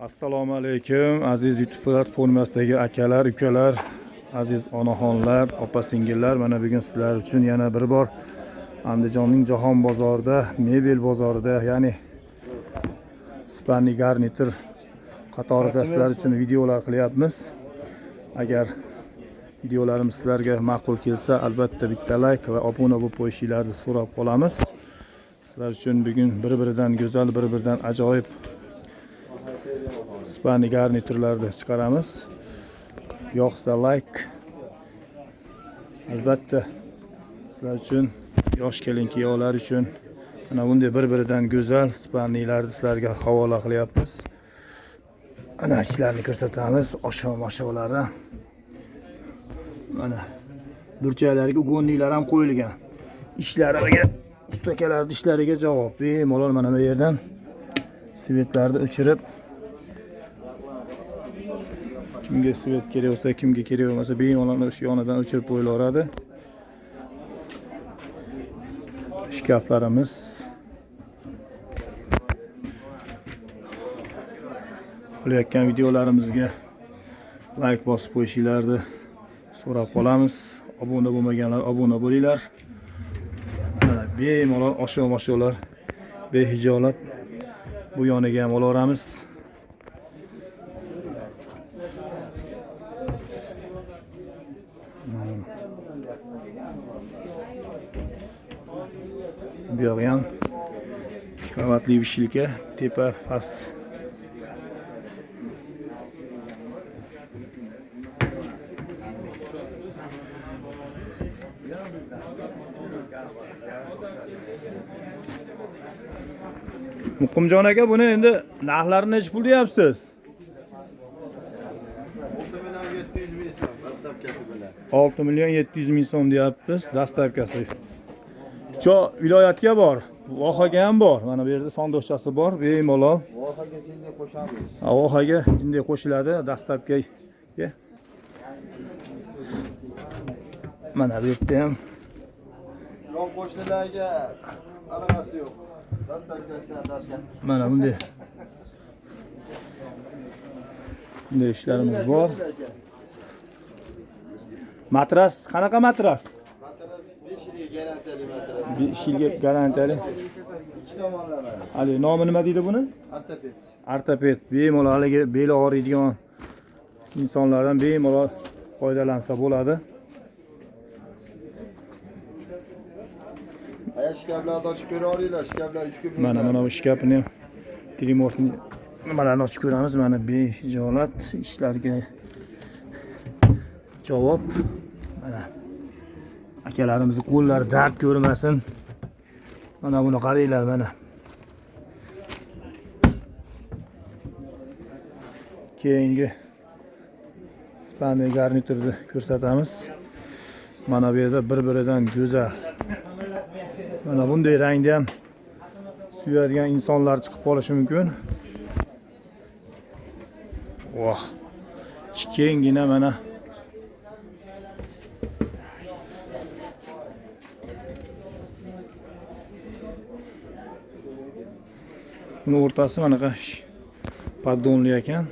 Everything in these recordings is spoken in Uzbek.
Assalomu alaykum aziz YouTube platformasidagi akalar, ukalar, aziz onaxonlar, opa singillar. Mana bugun sizlar uchun yana bir bor Andijonning Jahon bozorida, mebel bozorida, ya'ni спальный garnitur qatorida sizlar uchun videolar qilyapmiz. Agar videolarimiz sizlarga ma'qul kelsa, albatta bitta like va obuna bo'lib qo'yishingizni so'rab qolamiz. Sizlar uchun bugun bir-biridan go'zal, bir-biridan ajoyib спальный garniturlarni chiqaramiz. Yoqsa like, albatta sizlar uchun yosh kelin kuyovlar uchun mana bunday bir-biridan go'zal спальный larni sizlarga havola qilyapmiz. Ana ishlarni ko'rsatamiz, oshov moshovlari. Mana burchaklarga угольник lar ham qo'yilgan. Ishlariga ustakalarning ishlariga javob. Bemalol mana bu yerdan свет larni o'chirib, kimga свет kerak bo'lsa, kimga kerak bo'lmasa, bemalol o'sha yonidan o'chirib qo'yilaveradi. Shkaflarimiz qilayotgan videolarimizga like bosib qo'yishinglarni so'rab qolamiz. Obuna bo'lmaganlar obuna bo'linglar. Mana bemalol oshov moshovlar behijolat bu yoniga ham olaveramiz. Bu yog'i ham ikki qavatli вишилка, tepa past. Muqimjon aka, buni endi narxlarini nechi pul deyapsiz? 6 million 700 ming so'm доставка si bilan. 6 million 700 ming so'm deyapmiz, доставка si. Cho viloyatga bor, vohaga ham bor. Mana bu yerda sondiqchasi bor, bemalol. Vohaga shunday qo'shamiz. Vohaga jinday qo'shiladi доставка ga. Mana bu yerda ham Yon qo'shnilarga anaqasi yo'q. Доставка sidan tashqari. Mana bunday bunday ishlarimiz bor. Matras qanaqa matras? Matras 5 yilga garantiyali matras. 5 yilga garantiyali. Ikki tomonlama. Hali nomi nima deydi buni? Ortoped. Ortoped. Bemalol haligi beli og'riydigan insonlardan bemalol foydalansa bo'ladi. Aya shkaflarni ochib ko'ra olinglar. Shkaflar 3 kun. Mana bu shkafini ham trimorfni nimalarni ochib ko'ramiz. Mana behijolat ishlarga javob. Mana akalarimizni qo'llari dard ko'rmasin. Mana buni qaranglar mana. Keyingi спальный garniturni ko'rsatamiz. Mana bu yerda bir-biridan go'zal. Mana bunday rangda ham suyadigan insonlar chiqib qolishi mumkin. Voh. Keyingina mana buni o'rtasi manaqa poddonli ekan.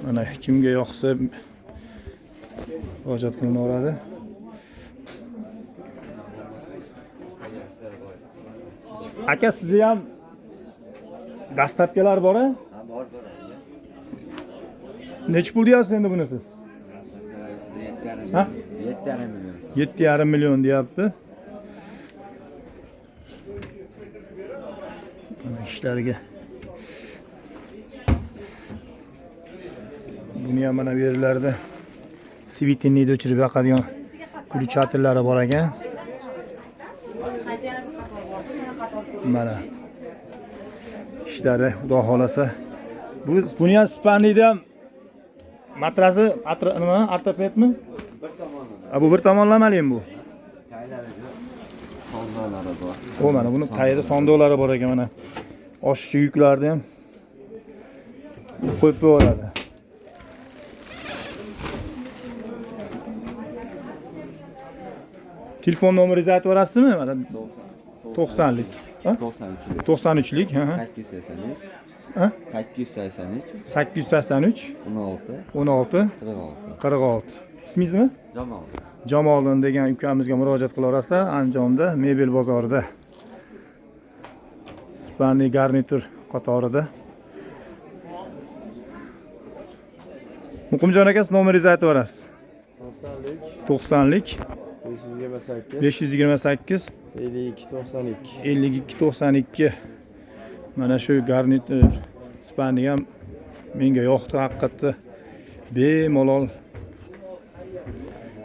Mana kimga yoqsa murojaat qilinaveradi. Aka, sizni ham доставка lar bor a? Ha, bor bor. Nechi pul deyapsiz endi buni siz? Ha? 7,5 million. 7,5 million deyapti. Mana ishlariga. Buni ham mana bu yerlarda светильник ni o'chirib yoqadigan включатель lari bor ekan. Mana ishlari xudo xolasa. Bu buni ham спальный da ham matrasi nima ortopedmi? Bir tomonlama. Ha, bu bir tomonlamalimi bu? Taylari yo'q. Sondoqlari bor. O mana buni tagida sondiqlari bor ekan mana. Oshiqcha yuklarni ham qo'yib qo'yaveradi. Telefon nomeringizni aytib yuborasizmi? Mana 90lik. Ha? 93lik. 93lik, ha. 883. Ha? 883. 883 16 16 46. 46. Ismingiz nima? Jamol. Jamoliddin degan ukamizga murojaat qila olasizlar Andijonda mebel bozorida. Spanli garnitur qatorida. Muqimjon aka, siz nomeringizni aytib yuborasiz. 90lik 90lik 528 528 52 92. 52 92. Mana shu garnitur spanli ham menga yoqdi haqiqatda. Bemalol.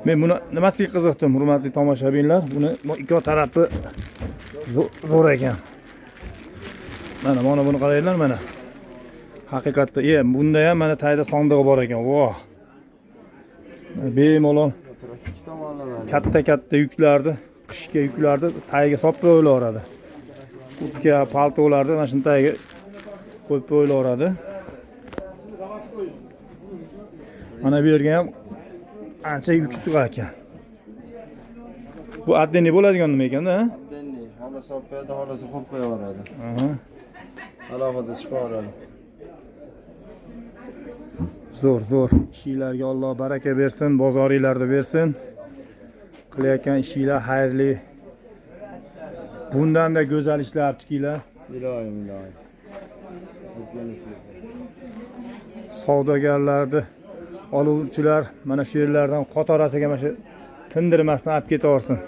Men buni nimasiga qiziqdim, hurmatli tomoshabinlar? Buni bu ikki tarafi zo'r ekan. Mana buni qaranglar mana. Haqiqatda, bunda ham mana tagida sondig'i bor ekan. Voh. Bemalol Matras ikki tomonlama. Katta-katta yuklarni, qishga yuklarni tagiga solib qo'yilaveradi. Kurtka, paltolarni mana shuni tagiga qo'yib qo'yilaveradi. Mana bu yerga ham ancha yuk sig'ar ekan. Bu отдельный bo'ladigan nima ekanda, ha? Отдельный. Xohlasa olib qo'yadi, xohlasa qo'yib qo'yaveradi. Aha. Alohida chiqaveradi. Zo'r, zo'r. Ishinglarga Alloh baraka bersin, bozoringlarda bersin. Qilayotgan ishinglar xayrli. Bundan-da go'zal ishlar chiqinglar. Iloyim, iloyim. Savdogarlarni oluvchilar mana shu yerlardan qatorasiga mana shu tindirmasdan olib ketaversin.